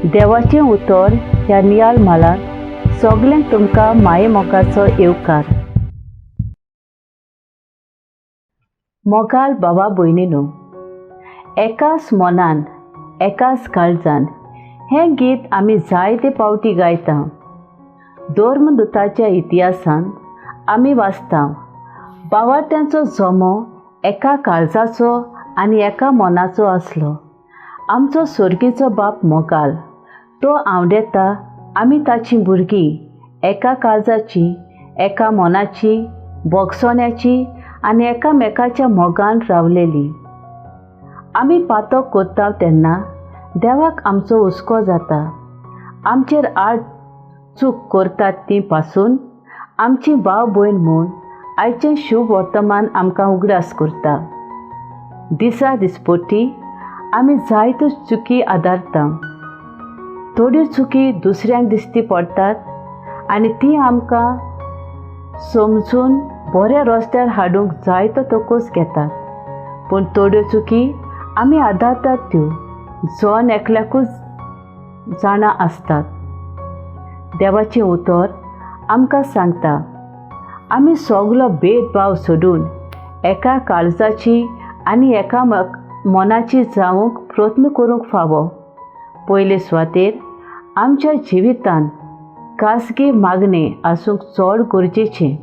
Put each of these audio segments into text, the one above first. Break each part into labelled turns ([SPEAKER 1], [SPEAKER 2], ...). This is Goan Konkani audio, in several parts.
[SPEAKER 1] देवाचें उतर ह्या नियाळ म्हालांत सगल्यांक तुमकां मायेमोगाचो येवकार. मोगाल बाबा भयणीनो, एकाच मनान एकाच काळजान हें गीत आमी जायते पावटी गायता. धर्मदुताच्या इतिहासान आमी वाचता, बावाट्यांचो जमो एका काळजाचो आनी एका मनाचो आसलो. आमचो सर्गीचो बाप मोगाल, तो आंवडेता आमी ताचीं भुरगीं एका काळजाची, एका मनाची, भोगसण्याची आनी एकामेकाच्या मोगान रावलेली. आमी पातक करता तेन्ना देवाक आमचो हुस्को जाता. आमचेर आड चूक करतात ती पासून आमची भाव भयण म्हूण आयचें शुभ वर्तमान आमकां उगडास करता. दिसा दिसपटी आमी जायत्यो चुकी आदारता. थोड्यो चुकी दुसऱ्यांक दिश्टी पडटात आनी ती आमकां समजून बऱ्या रस्त्यार हाडूंक जायतो तकस घेतात. पूण थोड्यो चुकी आमी आदारतात त्यो जण एकल्याकूच जाणा आसतात. देवाचें उतर आमकां सांगता, आमी सगलो भेदभाव सोडून एका काळजाची आनी एका मनाची जावंक प्रयत्न करूंक फावो. पयले सुवातेर आमच्या जिवितांत खाजगी मागणें आसूंक चड गरजेचें.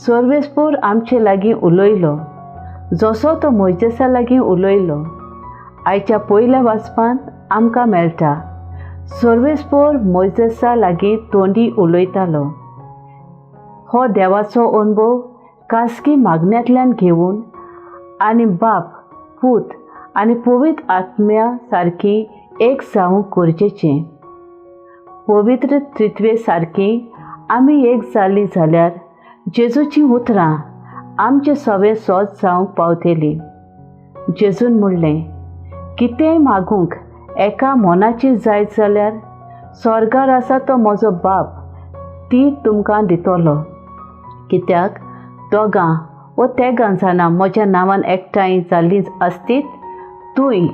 [SPEAKER 1] सर्वेस्पोर आमचे लागीं उलयलो जसो तो मोयजेसा लागीं उलयलो. आयच्या पयल्या वाचपांत आमकां मेळटा, सर्वेस्पोर मोयजेसा लागीं तोंडी उलयतालो. हो देवाचो अणभव खाजगी मागण्यांतल्यान घेवन आनी बाप, पूत आनी पवित्र आत्म्या सारकी एक जावंक गरजेचें. पवित्र त्रित्वे सारकी आमी एक जालीं जाल्यार जेजूचीं उतरां आमचे सवे सोद जावंक पावतलीं. जेजून म्हणलें, कितेंय मागूंक एका मनाची जायत जाल्यार स्वर्गार आसा तो म्हजो बाप ती तुमकां दितलो. कित्याक दोगां वो तेगां जाणां म्हज्या नांवान एकठांय जाल्लीं आसतीत, तूंय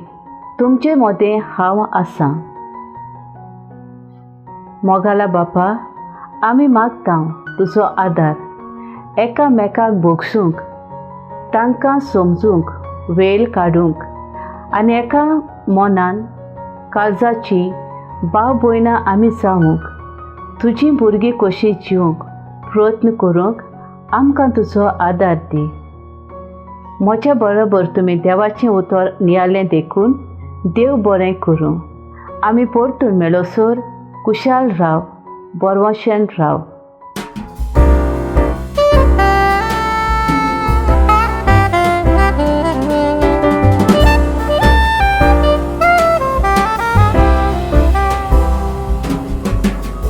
[SPEAKER 1] तुमचे मदें हांव आसां. मोगाला बापा, आमी मागता तुजो आदार एकामेकाक भोगसूंक, तांकां समजूंक वेळ काडूंक आनी एका मनान काळजाची भाव भयणां आमी जावंक, तुजीं भुरगीं कशीं जिवंक प्रयत्न करूंक आमकां तुजो आदार दी. म्हज्या बरोबर तुमी देवाचें उतर नियाळ्ळें देखून देव बरें करूं. आमी परतून मेळसर कुशाल राव, बरवशेन राव.